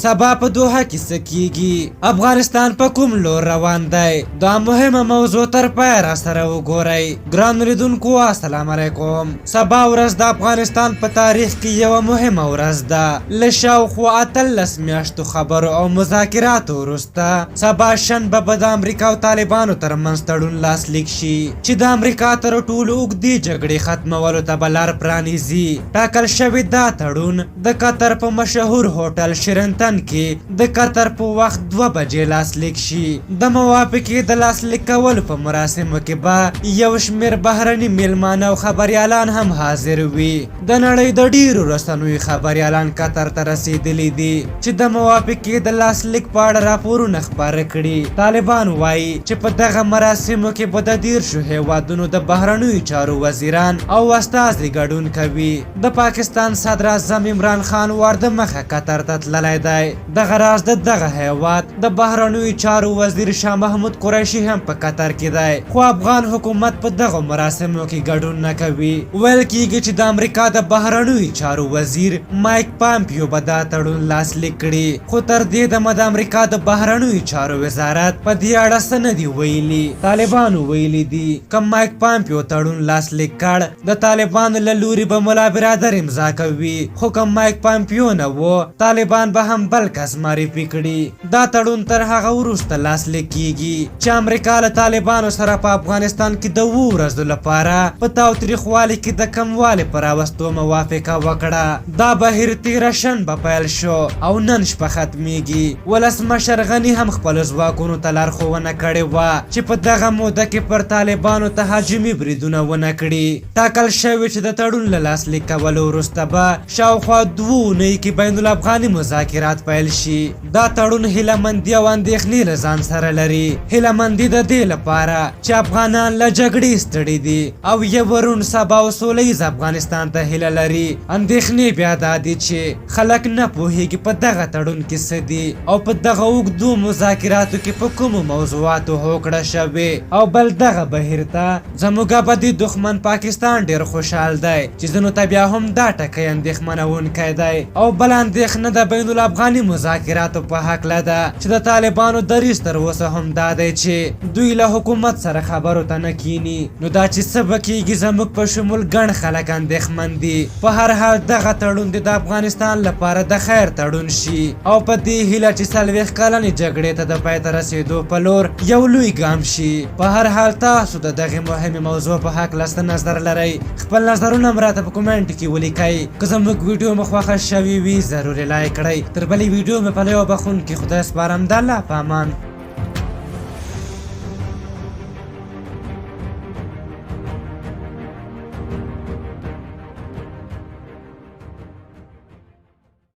سبا په دوحه کې څه کیږي؟ افغانستان په کوم لور روان دی؟ دا مهمه موضوع تر پایه راسره وګورئ. ګرانو لیدونکو السلام علیکم. سبا ورځ د افغانستان په تاریخ کې یوه مهمه ورځ ده. له شاوخوا 18 میاشتو خبرو او مذاکراتو وروسته سبا شنبه به د امریکا او طالبانو ترمنځ تړون لاسلیک شي چې د امریکا تر ټولو اوږدې جګړې ختمولو ته به لار پرانیزي. ټاکل شوې دا تړون د قطر په مشهور هوټل شیرنتن کې د قطر په وخت 2 بجې لاسلیک شي. د موافقې د لاسلیک کولو په مراسمو کې به یو شمېر بهرني میلمانه او خبریالان هم حاضر وي. د نړۍ د ډیرو رسنیو خبریالان قطر ته رسیدلي دي چې د موافقې د لاسلیک په اړه راپورونه خپاره کړي. طالبان وایي چې په دغه مراسمو کې به د 30 هیوادونو د بهرنیو چارو وزیران او استازي ګډون کوي. د پاکستان صدراعظم عمران خان وار د مخه قطر ته تللی دی. دغه راز د دغه هیواد د بهرنیو چارو وزیر شاه محمود قریشي هم په قطر کې دی، خو افغان حکومت په دغو مراسمو کې ګډون نه کوي. ویل کیږي چې د امریکا د بهرنیو چارو وزیر مایک پامپیو به دا تړون لاسلیک کړي، خو تر دې دمه د امریکا د بهرنیو چارو وزارت په دې اړه څه نه دي ویلي. طالبانو ویلي دي که مایک پامپیو تړون لاسلیک کړ، د طالبانو له لوري به ملا برادر امضا کوي، خو که مایک پامپیو نه و، طالبان به هم بل کس معرفي کړي. دا تړون تر هغه وروسته لاسلیک کیږي چې امریکا له طالبانو سره په افغانستان کې د 7 ورځو لپاره په تاوتریخوالي کې د کموالي په راوستو موافقه وکړه. دا بهیر تېره شنبه پیل شو او نن شپه ختمیږي. ولسمشر غني هم خپلو ځواکونو ته لارښوونه کړې وه چې په دغه موده کې پر طالبانو تهاجمي بریدونه ونه کړي. ټاکل شوې چې د تړون له لاسلیک کولو وروسته به شاوخوا 2 اونۍ کې بین الافغاني مذاکرات پیل شي. دا تړون هیله مندي او اندېښنې له ځان سره لري. هیله مندي د دې لپاره چې افغانان له جګړې ستړي دي او یو روڼ سبا او سوله ییز افغانستان ته هیله لري. اندېښنې بیا دا دي چې خلک نه پوهیږي په دغه تړون کې څه دي او په دغه اوږدو مذاکراتو کې په کومو موضوعاتو هوکړه شوې. او بل دغه بهیر ته زموږ ابدي دښمن پاکستان ډیر خوشحال دی چې ځینو ته بیا هم دا ټکی اندېښمنوونکی دی. او بل اندېښنه د بین الافغاني مذاکراتو په هکله ده چې د طالبانو دریځ تر اوسه هم دا دی چې دوی له حکومت سره خبرو ته نه کیني. نو دا چې څه به کیږي زموږ په شمول ګڼ خلک اندېښمن دي. په هر حال دغه تړون دې د افغانستان لپاره د خیر تړون شي او په دې هیله چې 40 کلنې جګړې ته د پای ته رسېدو په لور یو لوی ګام شي. په هر حال تاسو د دغې مهمې موضوع په هکله څه نظر لرئ؟ خپل نظرونه هم راته په کومنټ کې ولیکئ. که زموږ ویډیو مو خوښه شوې وي ضرور یې لایک کړئ. تر بلې ویډیو مې په لوی او بخښونکي خدای سپارم. د الله په امان.